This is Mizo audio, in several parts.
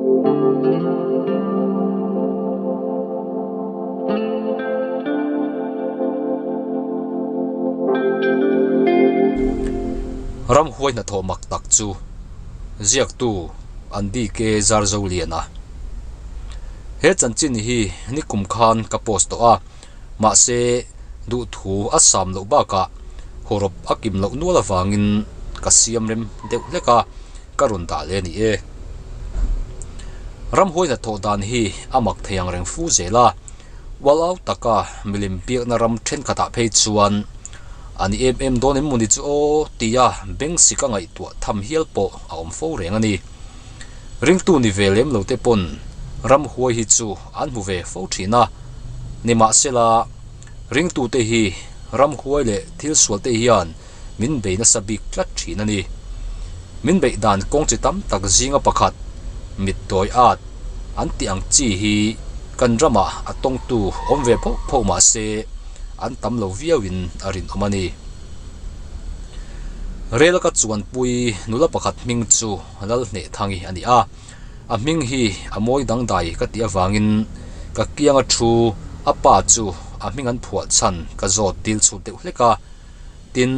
Ramhuai hnathawh mak tak chu ziaktu Andy K Zarzoliana. He chanchin hi nikum khan ka post tawh a, mahse duhthu a sam loh bakah hawrawp a kim loh nual avangin ka siam rem deuh hlek a, ka rawn dah leh a ni e. Ramhuai hnathawh dan hi a mak thei ang reng fu zel a, ual au taka milim biakna ram thenkhatah phei chuan a ni em em dawn em mawni chu aw tia beng sik a ngaihtuah tham hial pawh a awm fo reng a ni. Ringtu ni ve lem lo te pawn ramhuai hi chu an hmu ve fo thin a, nimahsela ringtute hi ramhuai leh thil sualte hian min bei nasa bik tlat thin a ni. Min beih dan kawng chi tam tak zinga pakhat, mit dawi at an tih ang chi hi kan ramah a tawngtu awm ve phoh phoh mah se an tam lo viauin a rinawm a ni. Rel ka chuanpui nula pakhat hming chu Lalhnehthangi a ni a, a hming hi a mawi dangdai ka tih avangin ka kianga thu a pa chu a hming an phuah chhan ka zawt dil chhut deuh hlek a. Tin,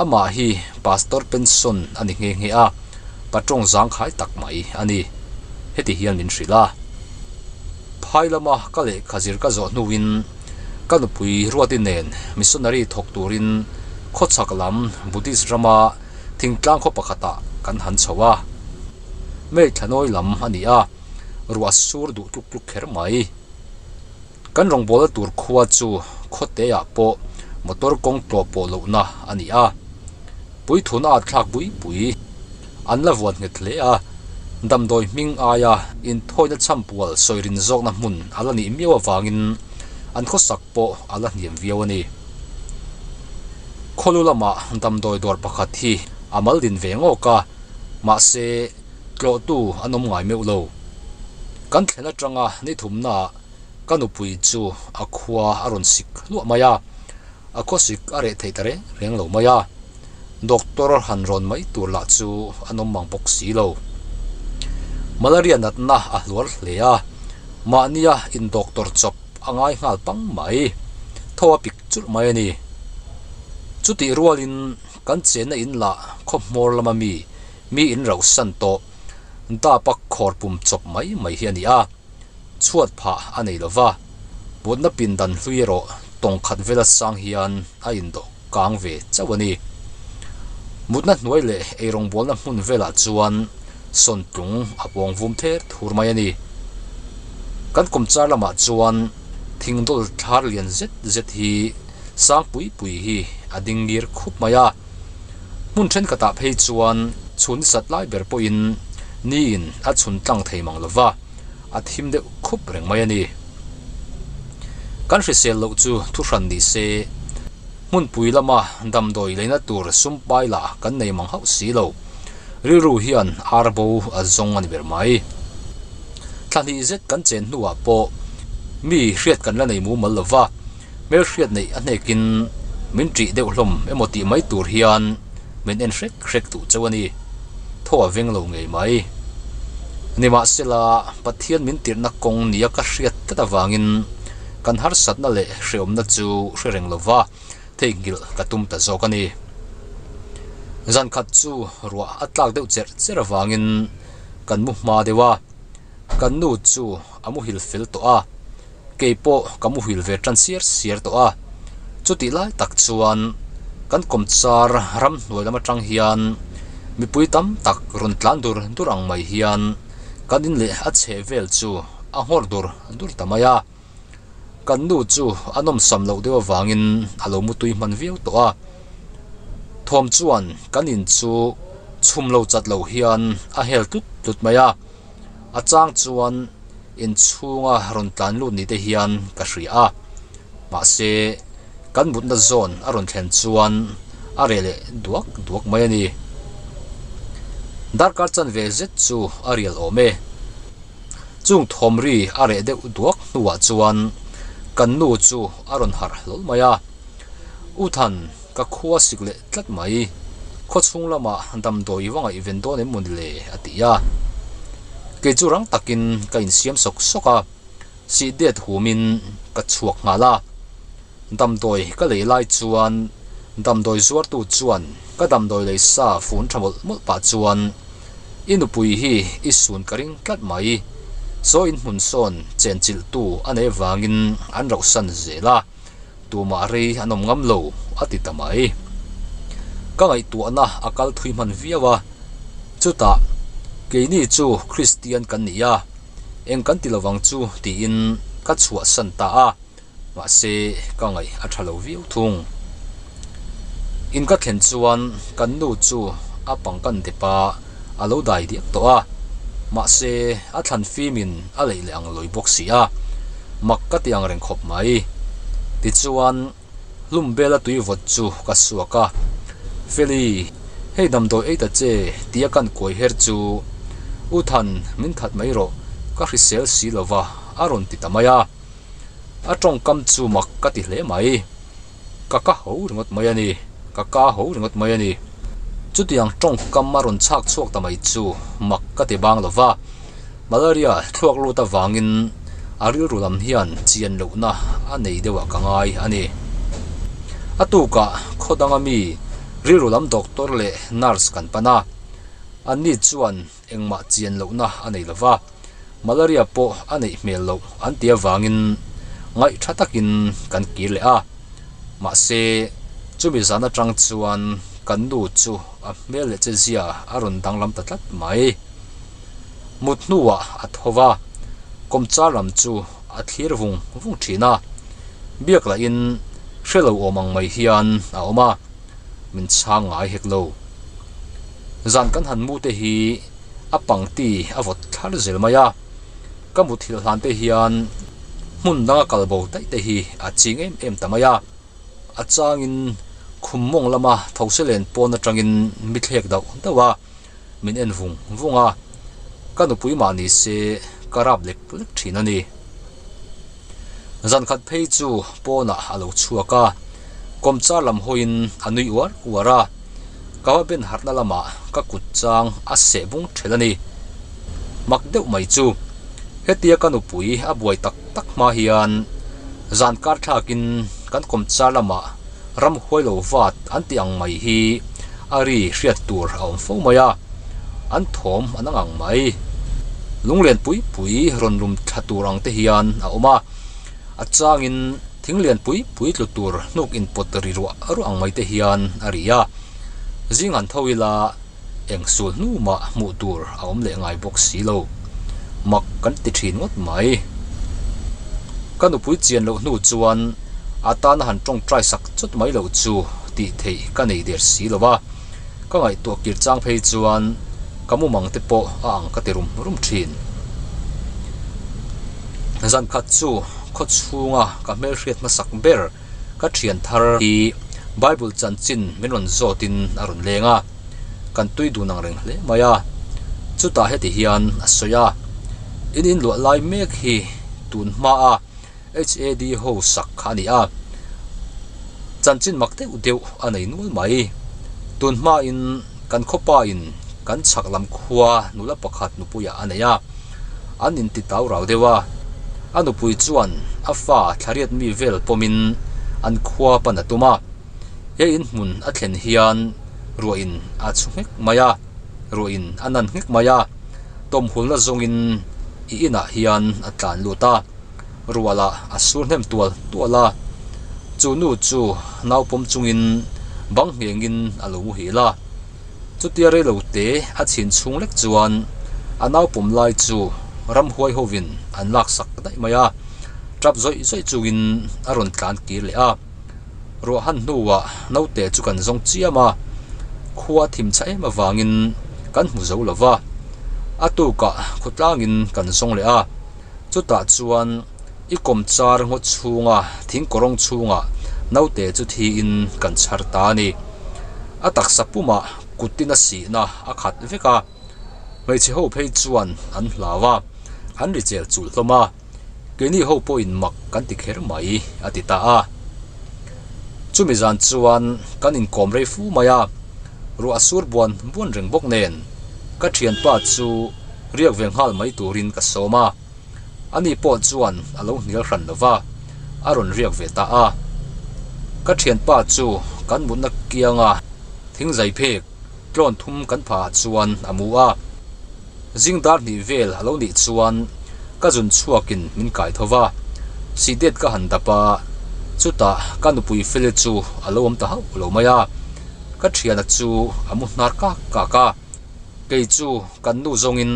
amah hi Pastor Penson a ni nghe nghe a, patawng zangkhai tak mai a ni. Heti hian min hrilh a. Phai lama ka lehkha zir ka zawh hnuin ka nupui Ruati nen missionary thawk turin khawchhak lam Buddhist rama thingtlang khaw pakhatah kan han chho a. May thlanawi lam a ni a, ruah sur duh tluk tluk kher mai. Kan rawngbawlna tur khua chu khawteah pawh motor kawng tlawh pawh lohna a ni a, puithuna a thlak pui pui an la vuan nghet hle a, damdawi hming aia inthawina chhampual sawirin zawkna hmun a la nih miau avangin an khawsak pawh a la hniam viau a ni. Khawlu lamah damdawi dawr pakhat hi a mal din ve ngawk a, mahse tlawhtu an awm ngai meuh lo. Kan thlen atanga ni thumnaah ka nupui chu a khua a rawn sik hluah mai a, a khawsik a reh theih ta reng reng lo mai a, doctor han rawn mai tur lah chu an awm mang bawk si lo. Malaria natna a hluar hle a, mahnia in doctor chawp a ngai nghal pang mai, tho a pik chulh mai a ni. Chutih rualin kan chenna in lah khawhmawr lama mi, mi in rauhsan tawh dap a khawr pum chawp mai mai hi a ni a. Chhuat phah a nei lo va, mutna pindan hlui erawh tawng khat vela sang hian a indawh kang ve chauh a ni. Mutna hnuai leh eirawngbawlna hmun velah chuan sawntlung a pawng vum ther thur mai a ni. Kan kawmchar lamah chuan thingdawl thlar lian zet zet hi sang pui pui hi a ding ngir khup mai a. Hmun thenkhatah phei chuan chhun sat lai ber pawhin niin a chhun tlang thei mang lo va, a thim deuh khup reng mai a ni. Kan hrisel loh chu thu hran ni se, hmunpui lama damdawi leina tur sum pai lah kan nei mang hauh si lo. Rilru hian ar bo a zawng a ni ber mai. Thla hnih zet kan chen hnuah pawh mi hriat kan la nei mumal lo va, Hmelhriat neih a hnekin min ṭih deuh hlawm emaw tih mai tur hian min en hrek hrek duh chauh a ni. Thaw a veng lo ngei mai. Nimahsela, Pathian min tirhna kawng nia ka hriat tlat avangin kan harsatna leh hrehawmna chu hre reng lova theihnghilh ka tum ta zawk a ni. Zan khat chu ruah a tlak deuh cherh cherh avangin kan mu hma deuh a, kan nu chu a muhil fel tawh a. Kei pawh ka muhil ve tan siar siar tawh a, chutih lai tak chuan kan kawmchar ramhnuai lam atang hian mipui tam tak rawn tlan dur dur ang mai hian kan in leh a chheh vel chu a nghawr dur dur ta mai a. Kan nu chu a nawmsam loh deuh avangin a lo mutui hman viau tawh a, thawm chuan kan in chu chhum lo chat loh hian a hel tlut tlut mai a. A chang chuan inchhunga rawn tlan lut ni te hian ka hria a, mahse kan mutna zawn a rawn thlen chuan a reh leh duak duak mai a ni. Darkar chanve zet chu a rial awm e. Chung thawmri a reh deuh duak hnuah chuan kan nu chu a rawn harh hlawl mai a, U Than, Ka khua sik leh tlat mai. Khaw chhung lamah damdawi va ngaihven dawn em maw ni le? a ti a. Kei chu rang takin ka insiam sawk sawk a, sih det humin ka chhuak nghal a. Damdawi ka lei lai chuan damdawi zuartu chuan ka damdawi lei sa fun tha mawlh mawlh pah chuan, I nupui hi i sun ka ring tlat mai, saw inhmun sawn chenchilhtu a nei avangin an rauhsan zel a. Tumah rei an awm ngam lo, a ti ta mai. Ka ngaihtuahna a kal thui hman viau a, chutah, Keini chu Kristian kan ni a, eng kan ti lovang chu tiin ka chhuahsan ta a, mahse ka ngaih a tha lo viau thung. In ka thlen chuan kan nu chu a pang kan dep a, a lo dai diak tawh a, mahse a thlan fimin a leih leh ang lawi bawk si a, mak ka ti ang reng khawp mai. Tichuan, hlum bela tui vawt chu ka suak a, Feli, hei damdawi ei ta che tia kan kuai her chu, U Than, min that mai rawh, ka hrisel si lo va, a rawn ti ta mai a. A tawngkam chu mak ka ti hle mai. Ka ka ho ringawt mai a ni, ka ka ho ringawt mai a ni. Chutiang tawngkam a rawn chhak chhuak ta mai chu mak ka ti bang lo va, malaria thluak lut avangin a rilru lam hian chian lohna a nei deuhah ka ngai a ni. A tukah khaw danga mi rilru lam doctor leh nurse kan pan a, anni chuan engmah chian lohna a nei lo va. Malaria pawh a neih hmel loh an ti avangin ngaih tha takin kan kir leh a. Mahse, chumi zan atang chuan kan nu chu a hmel leh che zia a rawn danglam ta tlat mai. Mut hnuah a tho va, kawmchar lam chu a thlir vung vung thin a. Biak lahin hre lo awm ang mai hian a awm a, min chhang ngai hek lo. Zan kan han mu te hi a pangti a vawt thlar zel mai a, ka muthilh hlan te hian hmun danga kal bo daih te hi a ching em em ta mai a, a changin khum mawng lama those len pawn atangin mi thlek dauh dauh a, min en vung vung a, ka nupui mah ni se ka rap lek lek thin a ni. Zan khat phei chu pawnah a lo chhuak a, kawmchar lam hawiin a nui uar uar a, ka va ben harhna lamah ka kut chang a seh bung ṭhelh a ni. Mak deuh mai chu, hetia ka nupui a buai tak tak hma hian zan kar thlakin kan kawmchar lamah ramhuai lo vat an tih ang mai hi a ri hriat tur a awm fo mai a, an thawm an ang ang mai. Lunglen pui pui rawn lum thla tur ang te hian a awm a, a changin thing lian pui pui tlu tur hnuk inpawt ri ruah ruah ang mai te hian a ri a, zing han tho ila eng sul hnu mah hmuh tur a awm leh ngai bawk si lo. Mak kan ti thin ngawt mai. Ka nupui chian loh hnu chuan a tana han tawngtai sak chawt mai loh chu tih theih ka nei der si lo a, ka ngaihtuah kir chang phei chuan ka mumang te pawh a ang ka ti rum rum thin. Zan khat chu khaw chhunga ka hmelhriat hmasak ber Ka thian thar hi Bible chanchin min rawn zawtin a rawn leng a, kan tui dun ang reng hle mai a. Chutah heti hian a sawi a, In inluah lai mek hi tun hmaa HAD ho sak kha a ni a, chanchin mak deuh deuh a nei nual mai. Tun hmain kan khawpain kan chhak lam khua nula pakhat nupuiah a nei a. An inti tau rau deuh a, a nupui chuan a fa thlariat mi vel pawmin an khua pan a tum a. He inhmun a thlen hian ruahin a chhu nghek mai a, ruahin a nan nghek mai a, tawmhulna zawngin i inah hian a tlan lut a, ruah lah a sur hnem tual tual a. Chu nu chu nau pawm chungin bang nghengin a lo muhil a. Chutia rei lo te a chhin chhung lek chuan a naupawm lai chu ramhuai hovin an laksak daih mai a, tap zawih zawih chungin a rawn tlan kir leh a. Ruah han hnuah naute chu kan zawng chiam a, khua thim chha em avangin kan hmu zo lo va, a tukah khawtlangin kan zawng leh a. Chutah chuan i kawmchar ngaw chhunga thing kawrawng chhungah naute chu thiin kan chhar ta a ni. A taksa pumah kutin a sihna a khat vek a, hmeichhe ho phei chuan an hlau a, an ri chel chulh hlawm a, keini ho pawhin mak kan ti kher mai a ti ta a. Chumi zan chuan kan inkawm rei fu mai a, ruah a sur buan buan reng bawk nen ka thianpa chu. Riak ve nghal mai turin ka sawm a, ani pawh chuan a lo hnial hran lo va, a rawn riak ve ta a. Ka thianpa chu kan mutna kianga thingzai phek tlawn thum kan phahah chuan a mu a. Zing dar hnih vel a lo nih chuan ka zun chhuakin min kai tho va, sihdet ka han dap a, chutah ka nupui Feli chu a lo awm ta hauh lo mai a, ka thiana chu a mu hnar kak kak a. Kei chu kan nu zawngin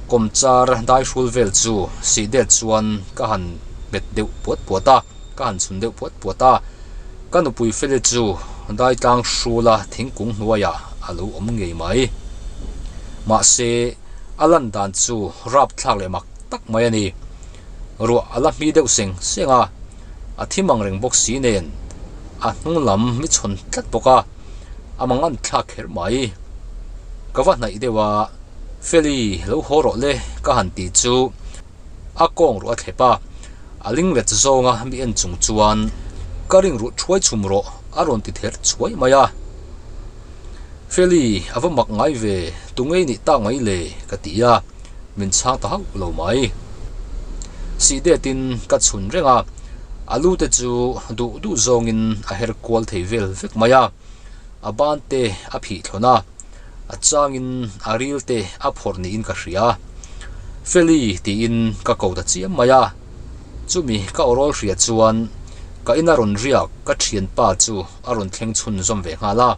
kawmchar daihrul vel chu sihdet chuan ka han hmet deuh puat puat a, ka han chhun deuh puat puat a. Ka nupui Feli chu daitlang hrula thingkung hnuaiah a lo awm ngei mai. Mahse, a lan dan chu rapthlak leh mak tak mai a ni. Ruah a la hmi deuh seng seng a, a thim ang reng bawk si nen a hnung lam mi chhawn tlat bawk a, a mangan thlak kher mai. Ka va hnaih deuh a, Feli lo haw rawh le ka han ti chu. A kawng ruh a thlep a, a linglet zawnga mi en chung chuan ka ring ruh thuai chhum rawh a rawn ti ther chhuai mai a. Feli, a va mak ngai ve, tu ngei nih tak mai le? ka ti a, min chhang ta hauh lo mai. Sih detin ka chhun reng a, a lu te chu duh duh zawngin a her kual thei vel vek mai a, a ban te a phih thlawn a. A changin a ril te a phawrh niin ka hria. Feli tiin ka ko ta chiam mai a. Chumi ka awrawl hria chuan ka ina rawn riak ka thianpa chu a rawn thleng chhun zawm ve nghal a.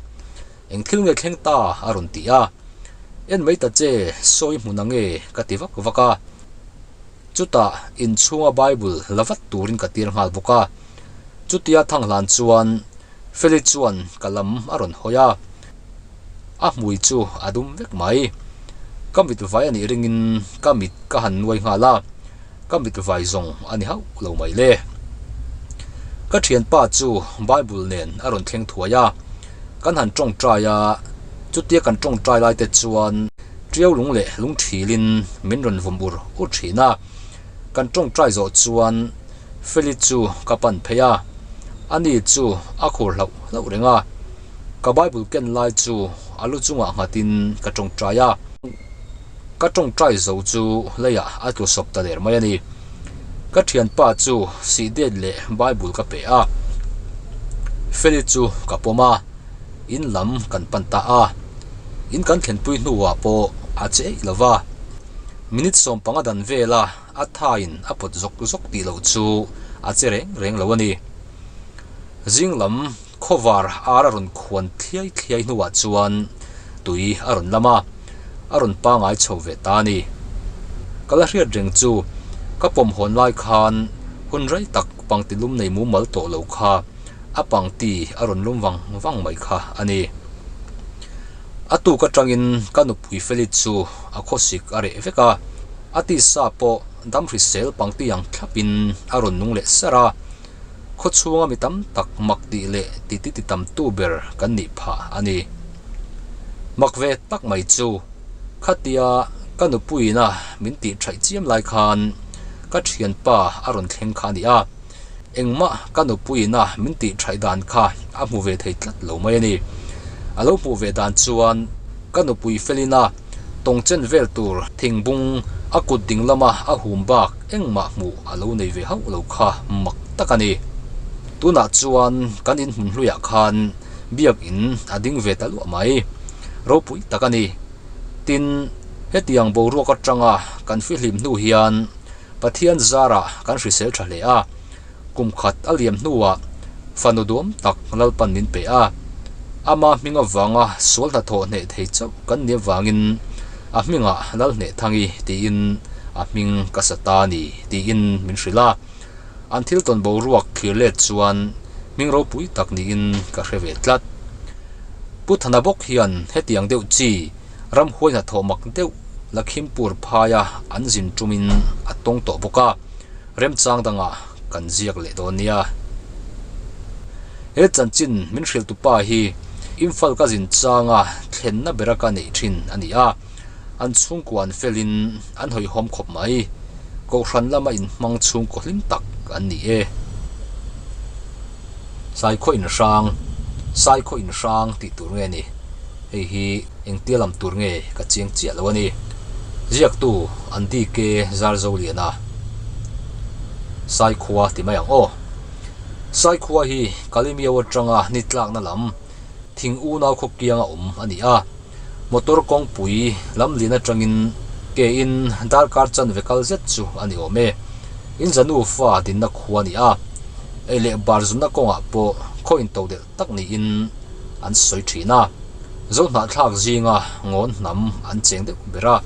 Eng thil nge thleng ta a rawn ti a. En mai ta che sawi hmun ange ka ti vak vak a. Chutah inchhunga Bible la vat turin ka tir nghal bawk a. Chutia thang hlan chuan Feli chuan ka lam a rawn hawi a, a hmui chu a dum vek mai. Ka mit vai a nih ringin ka mit ka han nuai nghal a, ka mit vai zawng a ni hauh lo mai le. Ka thianpa chu Bible nen a rawn thleng thuai a, kan han tawngtai a, chutia kan tawngtai lai te chuan tiau lung leh lung thilin min rawn vawm ur ur thin a, kan tawngtai zawh chuan Feli chu ka pan phei a, ani chu a khur hlauh hlauh reng a. Ka Bible ken lai chu a lu chungah nghatin ka tawngtai a, ka tawngtai zo chu leiah a tlu sawp ta der mai a ni. Ka thianpa chu sihdet leh Bible ka pe a, Feli chu ka pawm a, in lam kan pan ta a. In kan thlenpui hnuah pawh a che eih lo va, minute 15 dan vela A thaiin a pawt zawk zawk tih loh chu a che reng reng lo a ni. Zing lam khawvar ar a rawn khuan thliai thliai hnuah chuan tui a rawn lam a, a rawn pangai chho ve ta a ni. Ka la hriat reng chu ka pawm hawn lai khan hun rei tak pangti lum nei mumal tawh lo kha a pangti a rawn lum vang vang mai kha a ni. A tuk atangin ka nupui Feli chu a khawsik a reh vek a, a tisa pawh dam hrisel pangti ang thlapin a rawn nung leh ser a, khaw chhunga mi tam tak mak tih leh titi ti tamtu ber kan nih phah a ni. Mak ve tak mai chu khatia ka nupuiina min tih thaih chiam lai khan ka thianpa a rawn thleng kha a ni a. Engmah ka nupuiina min tih thaih dan kha a hmu ve thei tlat lo mai a ni. A lo hmuh ve dan chuan ka nupui felina tawngchen vel tur thingbung a kut ding lama a hum bak engmah hmuh a lo nei ve hauh lo kha mak tak a ni. Tunah chuan kan inhmun hluiah khan biakin a ding ve ta luah mai. Ropui tak a ni. Tin, hetiang boruak atanga kan fihlim hnu hian Pathian zarah kan hrisel tha hle a, kum khat a liam hnuah fanu duam tak Lalpan min pe a. Ama hming avanga sual hnathawh hneh thei chauh kan nih avangin a hmingah Lalhnehthangi tiin a hming ka sa ta a ni tiin min hrilh a. An thil tawn boruak thlir let chuan hming ropui tak niin ka hre ve tlat. Pu Thana bawk hian hetiang deuh chi Ramhuai hnathawh mak deuh Lakhimpur phaia an zin tumin a tawng tawh bawk a, remchang dangah kan ziak leh dawn nia. He chanchin min hrilh tupa hi Imphal ka zin changa thlenna bera ka neih thin a ni a, an chhungkua an felin an hawihhawm khawp mai. Kohhran lama inhmang chhungkaw hlim tak an ni e. Saikhaw inhrang, Saikhaw inhrang tih tur nge ni? Hei hi engtia lam tur nge ka chiang chiah lo a ni. Ziaktu an DK Zarzoliana Saikhua ti mai ang aw. Saikhua hi Kalimiau atanga ni tlakna lam thing unau khaw kianga awm a ni a. Motor kawngpui lam lian atangin ke in darkar chanve kal zet chu a ni awm e. In za nufa dinna khua a ni a. Ei leh bar zunna kawngah pawh khaw intodelh tak niin an sawi thin a. Zohnahthlak zinga ngawn hnam an cheng deuh ber a,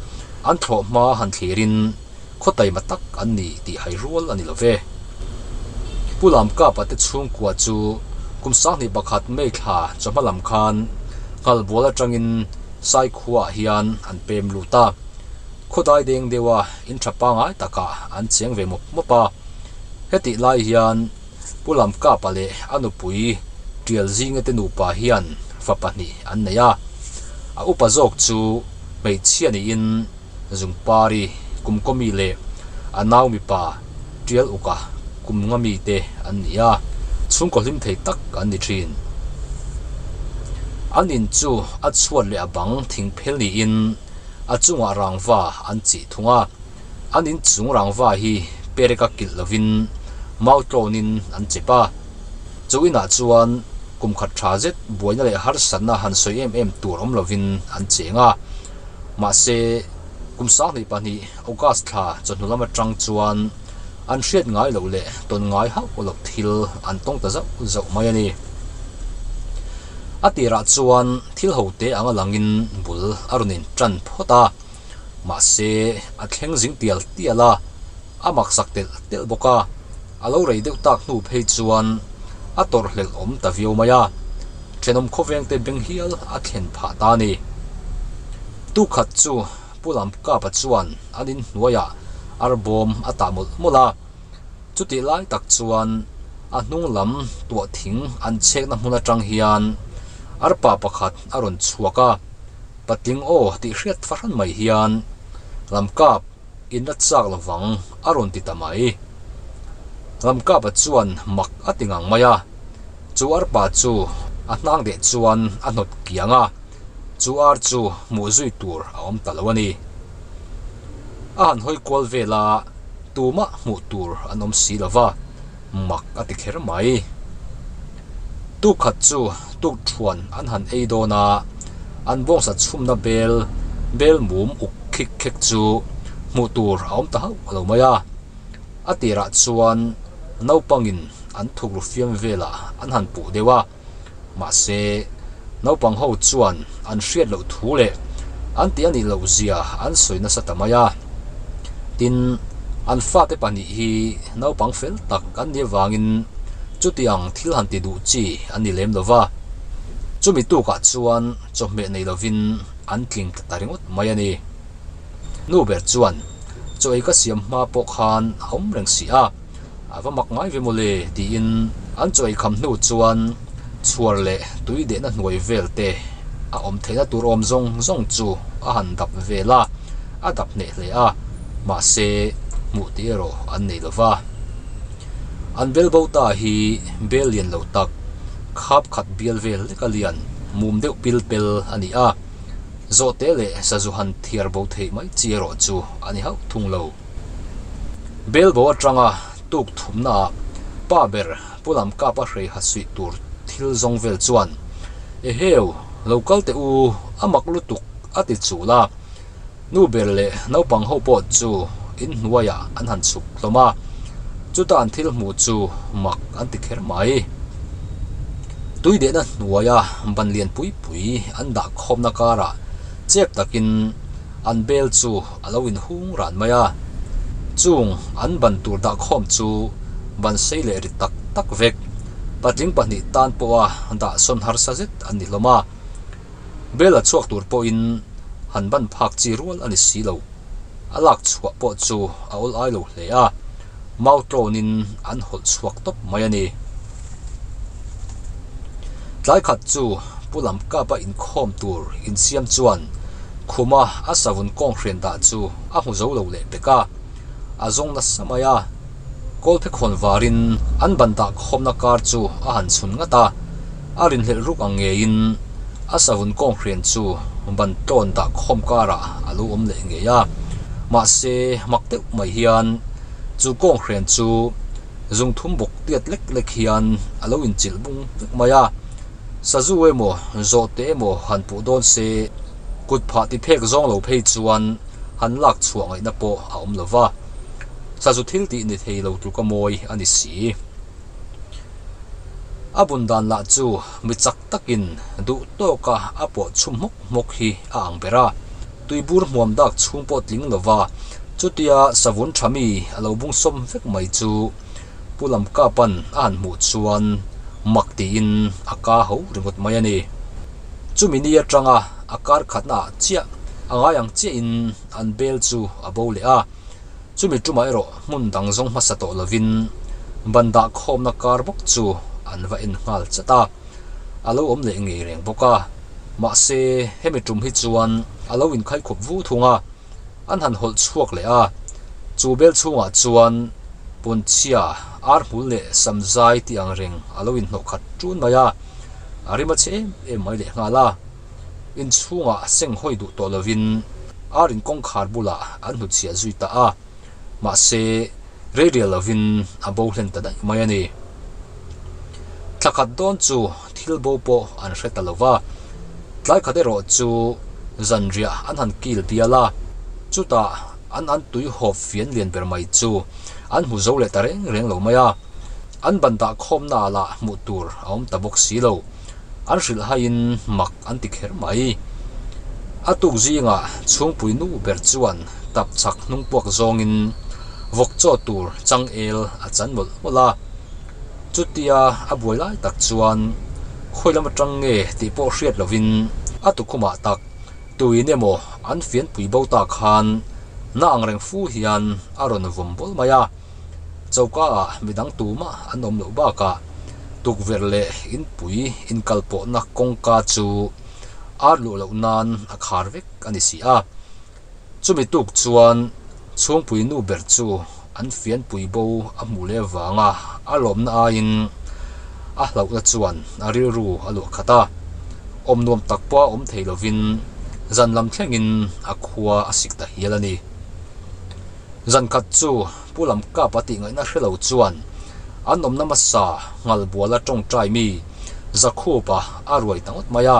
an thlawh hma han thlirin khaw taima tak an ni tih hai rual a ni lo ve. Pu Lamkapa te chhungkua chu kum 21 May thla chawhma lam khan Nghalbual atangin Saikhuaah hian an pem lut a, khaw dai deng deuha in tha pangai takah an cheng ve mawp mawp a. Hetih lai hian Pu Lamkapa leh a nupui Tial Zinga te nupa hian fa pahnih an nei a, a upa zawk chu hmeichhia niin Zungpari Kumkawmi leh a nau mipa Tial Uka Kumngami te an ni a, chhungkaw hlim thei tak an ni thin. An in chu a chhuat leh a bang thing phel niin a chungah rangva an chih thung a. An inchung rangva hi pereka kilh lovin mau tlawnin an chep a. Chu inah chuan kum khat tha zet buaina leh harsatna han sawi em em tur awm lovin an cheng a. Mahse, kum 22 August thla chawhnu lam atang chuan an hriat ngai loh leh tawn ngai hauh loh thil an tawng ta zauh zauh mai a ni. A tirah chuan thil hote anga langin bul a rawn intan phawt a. Mahse, a thleng zing tial tial a, a maksak telh telh bawk a, a lo rei deuh tak hnu phei chuan a tawrhhlelh awm ta viau mai a, thenawm khawvengte beng hial a thlen phah ta a ni. Tukhat chu Pu Lamkapa chuan an inhnuaiah arbawm a tah mawlh mawlh a, chutih lai tak chuan a hnung lam tuah thing an chhekna hmun atang hian arpa pakhat a rawn chhuak a. Patling aw tih hriat fahran mai hian Lamkap in la chak lovang a rawn ti ta mai. Lamkapa chuan mak a ti ngang mai a, chu arpa chu a hnang deh chuan a hnawt kiang a, chu ar chu hmuh zui tur a awm ta lo a ni. A han hawi kual vel a, tumah hmuh tur an awm si lova. Mak a ti kher mai. Tuk khat chu tuk thuan an han ei dawn a, an bawngsa chhumna bel bel mum uk khik khek chu hmuh tur a awm ta hauh lo mai a. A tirah chuan naupangin an thukru fiam velah an han puh deuh a. Mahse, naupang ho chuan an hriat loh thu leh an tih a nih loh zia an sawi nasa ta mai a. Tin, an fate pahnih hi naupang fel tak an nih avangin chuti ang thil han ti duh chi an ni lem lo va. Chumi tukah chuan chawhmeh nei lovin an tling tla ta ringawt mai a ni. Nu ber chuan, Chaw ei ka siam hma pawh khan a awm reng si a. A va mak ngai ve mawle tiin an chaw eikham hnu chuan chhuar leh tui dehna hnuai vel te a awm theihna tur awm zawng zawng chu a han dap vel a, a dap hneh hle a, mahse hmuh tih erawh an nei lo va. An bel bo ta hi bel lian lo tak, khap khat bial vel leka lian mum deuh pil pel a ni a, zawhte leh sazu han thiar bo theih mai chi erawh chu a ni hauh thung lo. Belbo atanga tuk thumnaah pa ber Pu Lamkapa hrei ha suih tur thil zawng vel chuan, Eheu, lo kal teh u, a mak lutuk a ti chul a. Nu ber leh naupang ho pawh chu inhnuaiah an han chhuk hlawm a, chuta an thil hmuh chu mak an ti kher mai. Tui dehna hnuaia ban lian pui pui an dah khawmna karah chep takin an bel chu a lo inhung ran mai a, chung an ban tur dah khawm chu ban sei leh ri tak tak vek, patling pahnih tan pawha dah sawn harsa zet an ni hlawm a, bel a chhuak tur pawhin han ban phak chi rual a ni si lo, a lak chhuah pawh chu a awl ai lo hle a, mau tlawnin an hawlh chhuak tawp mai a ni. Tlai khat chu Pu Lamkapa inkhawm tur insiam chuan khuma a savun kawng hrian dah chu a hmu zo lo leh pek a, a zawng nasa mai a. Kawlphe khawn varin an ban dah khawmna kar chu a han chhun ngat a, a rinhlelh ruk ang ngeiin a savun kawng hrian chu ban tlawn dah khawm karah a lo awm leh ngei a. Mahse, mak deuh mai hian chu kawnghren chu zungthum bawk tiat lek lek hian a lo inchilh bung vek mai a. Sazu emaw, zawhte emaw han puh dawn se, kut phah ti phek zawng lo phei chuan han lak chhuah ngaihna pawh a awm lo va. Sazu thil tih ni thei lo tluka mawi a ni si. A bun dan lah chu mi chak takin duh tawka a pawh chhum hmawk hmawk hi a ang ber a. Tuibur hmuam dak chhung pawh tling lova chutia savun tha mi a lo bung sawm vek mai chu Pu Lamkapa'n a han hmuh chuan mak tiin a ka ho ringawt mai a ni. Chumi ni atanga a kar khatna ah chiah a ngai ang chiahin an bel chu a bo leh a. Chumi tumah erawh hmun dang zawng hmasa tawh lovin ban dah khawmna kar bawk chu an va en nghal chat a, a lo awm leh ngei reng bawk a. Mahse, hemi tum hi chuan a lo inkhaikhawp vu thung a, an han hawlh chhuak leh a. Chu bel chhungah chuan Punchhia, Arhmul leh Samzai tih ang reng a lo inhnawh khat ṭun mai a, a rim a chhe em em mai leh nghal a. Inchhungah seng hawi duh tawh lovin ar in kawngkhar bulah an hnutchhiah zui ta a, mahse rei rial lovin a bo hlen ta daih mai a ni. Thla khat dawn chu thil bo pawh an hre ta lo va, tlai khat erawh chu zanriah an han kil bial a, chutah an an tui hawp fian lian ber mai chu an hmu zo leh ta reng reng lo mai a, an ban dah khawmna ah lah hmuh tur a awm ta bawk si lo. An hrilh haiin mak an ti kher mai. A tuk zingah chhungpui nu ber chuan tap chak hnung puak zawngin vawk chaw tur changel a chan mawlh mawlh a. Chutia a buai lai tak chuan khawi lam atang nge tih pawh hriat lovin a tukhumah tak tuin emaw an fianpui bo ta khan na angreng fu hian a rawn vawm bawl mai a. Choka ah midang tumah an awm loh bakah tukverh leh inpui inkalpawhna kawngka chu ar luh loh nan a khar vek a ni si a. Chumi tuk chuan chhungpui nu ber chu an fianpui bo a hmuh leh avanga a lawmna aiin a hlauhna chuan a rilru a luah khat a. Awm nuam tak pawh a awm thei lovin zan lam thlengin a khua a sik ta hial a ni. Zan khat chu Pu Lamkapa tih ngaihna hre lo chuan an awmna hmasa Nghalbuala tawngtai mi Zakhupa a ruai ta ngawt mai a.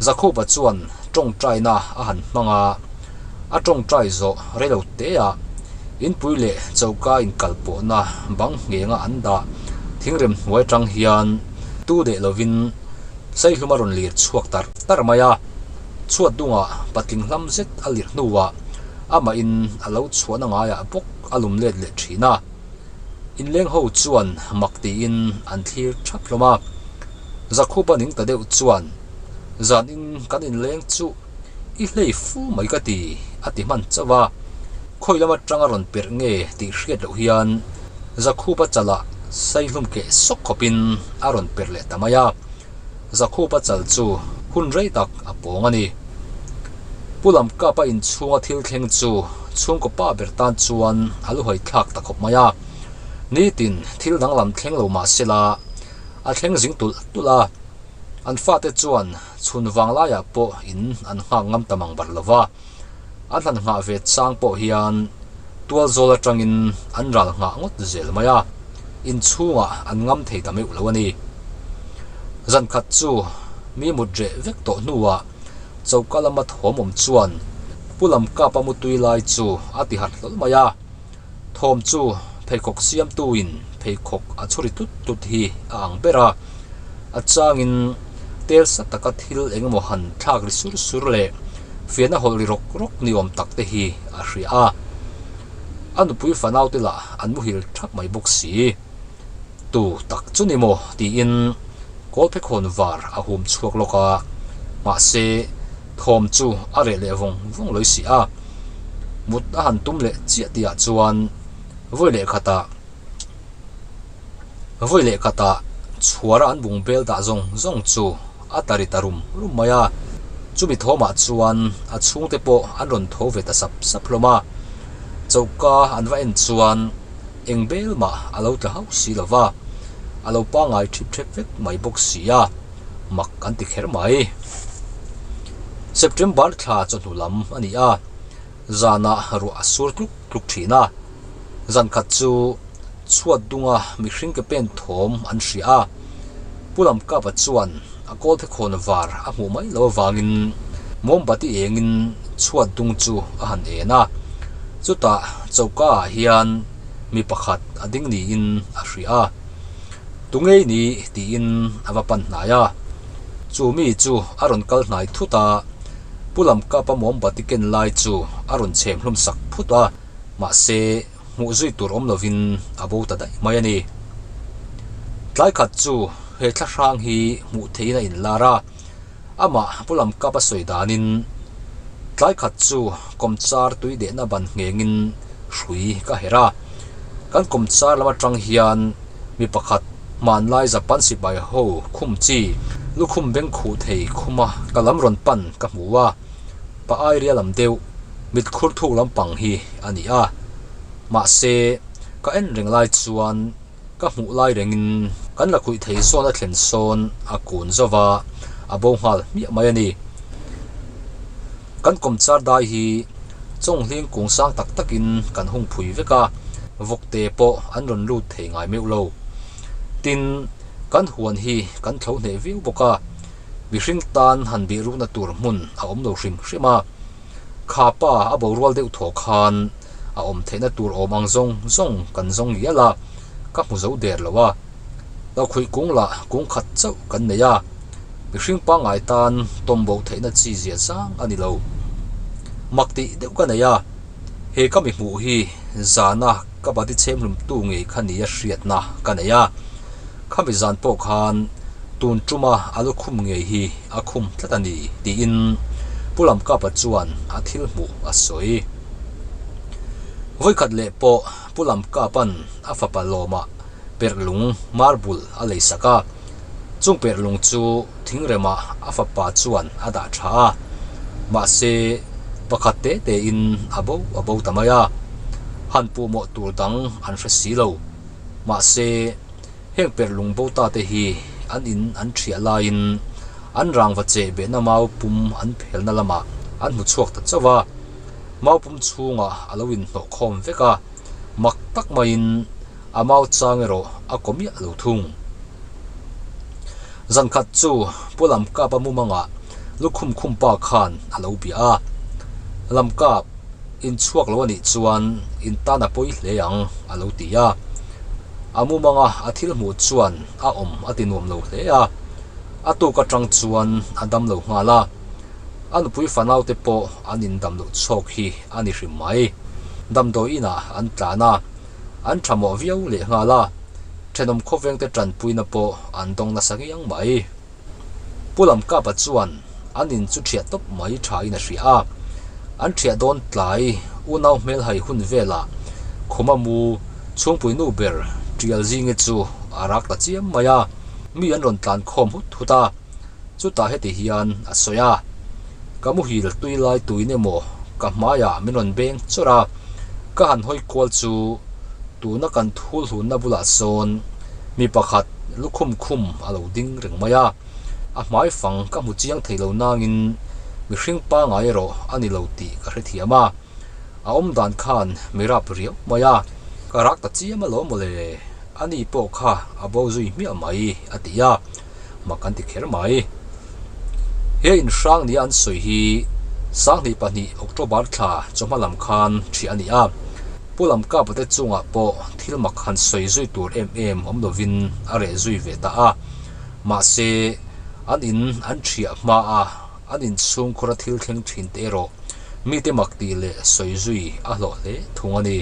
Zakhupa chuan tawngtaina a han hmang a, a tawngtai zawh rei lo teah inpui leh choka inkalpawhna bang nghenga an dah thingrem hnuai atang hian tu deh lovin Saihlum a rawn lir chhuak tar tar mai a. Chhuat dungah patling hlam zet a lirh hnuah Amahin a lo chhuahna ngaiah bawk a lum let leh thin a, inleng ho chuan mak tiin an thlir thap hlawm a. Zakhupa ning ta deuh chuan, Zanin kan inleng chu i hlei fu mai ka ti, a ti hman chauh a. Khawi lam atanga rawn perh nge tih hriat loh hian Zakhupa chalah saihlum keh sawk khawpin a rawn perh leh ta mai a. Zakhupa chal chu hun rei tak a pawng a ni. Pu Lamkapa inchhunga thil thleng chu chhungkaw pa ber tan chuan a luhai thlak ta khawp mai a. Nitin thil danglam thleng lo mah sela a thleng zing tulh tulh a. An fate chuan chhun vang laiah pawh in an nghak ngam ta mang bar lo va. An han nghah ve chang pawh hian tual zawl atangin an ral nghah ngawt zel mai a, inchhungah an ngam thei ta meuh lo a ni. Zan khat chu mi mut reh vek tawh hnuah choka lama thawm awm chuan Pu Lamkapa mutui lai chu a ti harh hlawl mai a. Thawm chu pheikhawk siamtuin pheikhawk a chhuri tlut tlut hi a ang ber a, a changin tel sa taka thil eng emaw han thlak ri sur sur leh fiahna hawlh ri rawk rawk ni awm tak te hi a hria a. A nupui fanau te lah an muhil thap mai bawk si. Tu tak chu ni maw? tiin kawlphekhawn var a hum chhuak lawk a, mahse thawm chu a reh leh vawng vawng lawi si a. Mut a han tum leh chiah tihah chuan vawi leh khatah vawi leh khatah chhuara an bung bel dah zawng zawng chu a ta ri ta rum rum mai a. Chumi thawmah chuan a chhungte pawh an rawn tho ve ta sap sap hlawm a. Choka an va en chuan Eng bel mah a lo tla hauh si lo va, a lo pangai thip thep vek mai bawk si a, mak an ti kher mai. September thla chawhnu lam a ni a, Zanah ruah a sur tluk tluk thin a. Zan khat chu chhuat dunga mihring ke pen thawm an hria a. Pu Lamkapa chuan a kawlphe khawn var a hmuh mai loh avangin mawmbati engin chhuat dung chu a han en a. Chutah choka ah hian mi pakhat a ding niin a hria a. Tu ngei ni tiin a va pan hnai a. Chu mi chu a rawn kal hnai thut a, Pu Lamkapa mawmbati ken lai chu a rawn chhem hlum sak phut a, mahse hmuh zui tur awm lovin a bo ta daih mai a ni. Tlai khat chu he thla hrang hi hmuh theihin a inlar a, amah Pu Lamkapa sawi danin tlai khat chu kawmchar tui dehna ban nghengin hrui ka herh a, kan kawmchar lam atang hian mi pakhat hmanlai Japan sipai ho khum chi lukhum beng khuh thei khuma ka lam rawn pan ka hmu a, pa airia lam deuh mit khur thuk lampang hi a ni a, mahse ka en reng lai chuan Ka hmuh lai rengin kan la khuih thei zawn a thlen sawn a kun zo va, a bo nghal hmiah mai a ni. Kan kawmchar dai hi chawnghling kung sang tak takin kan hung phui vek a, vawkte pawh an rawn lut thei ngai meuh lo. Tin, kan huan hi kan thlo hneh viau bawk a, mihring tan han bih rukna tur hmun a awm lo hrim hrim a. Kha pa a borual deuh thaw khan a awm theihna tur awm ang zawng zawng kan zawng ngial a, ka hmu zo der lo a. Hlauhkhuih kung lah kung khat chauh kan nei a, mihring pangngai tan tawm bo theihna chi zia zang a ni lo. Mak tih deuh ka nei a, he ka mi hmuh hi zana ka bati chhem hlumtu ngei kha nia hriatna ka nei a. Khami zan pawh khan tun tuma a lukhum ngei hi a khum tlat a ni, tiin Pu Lamkapa chuan a thil hmuh a sawi. Vawikhat leh pawh Pu Lamkapa'n a fapa lawmah perhlung marble a lei sak a, chung perhlung chu thingremah a fapa chuan a dah tha a, mahse pakhat te tein a bo a bo ta mai a, han puhmawh tur dang an hre si lo. Mahse, heng perh lung bo ta te hi an in an thiah laiin an rangva cheh behna mau pum an phelna lamah an hmu chhuak ta chauh a, mau pum chhungah a lo inhnawh khawm vek a, mak tak maiin a mau chang erawh a kaw miah lo thung. Zan khat chu Pu Lamkapa mumangah lukhum khum pa khan a lo bia a, Lamkap, In chhuak lo a nih chuan in tan a pawi hle ang, a lo ti a. A mumanga a thil hmuh chuan a awm a ti nuam lo hle a. A tuk atang chuan a dam lo nghal a. A nupui fanaute pawh an indam loh chhawk hi a ni hrim mai. Damdawi inah an tlan a, an tha mawh viau leh nghal a. Thenawm khawvengte tanpuina pawh an dawng nasa ngiang mai. Pu Lamkapa chuan an in chu ṭhiah tawp mai ṭhain a hria a. An ṭhiah dawn tlai unau hmelhai hun velah khuma mu chhungpui nu ber Ṭial Zingi chu a rak ta chiam mai a, mi an rawn tlan khawm hut hut a. Chutah heti hian a sawi a, Ka muhil tui lai tuin emaw ka hmaiah min rawn beng chawrh a, ka han hawi kual chu tuna kan thul hlunna bulah sawn mi pakhat lukhum khum a lo ding reng mai a, a hmai fang ka hmu chiang thei lo nangin mihring pangai erawh a ni lo tih ka hrethiam a, a awm dan khan mi rap riau mai a, ka rak ta chiam alawm mawle, ani pawh kha a bo zui hmiah mai a ti a. mak an ti kher mai. He inhrang nia an sawi hi 2002 October thla chawhma lam khan ṭhiah a ni a, Pu Lamkapa te chungah pawh thil mak han sawi zui tur em em awm lovin a reh zui ve ta a, mahse an in an ṭhiah hma a an inchhungkhura thil thleng ṭhin te erawh mite mak tih leh sawi zui a hlawh hle thung a ni.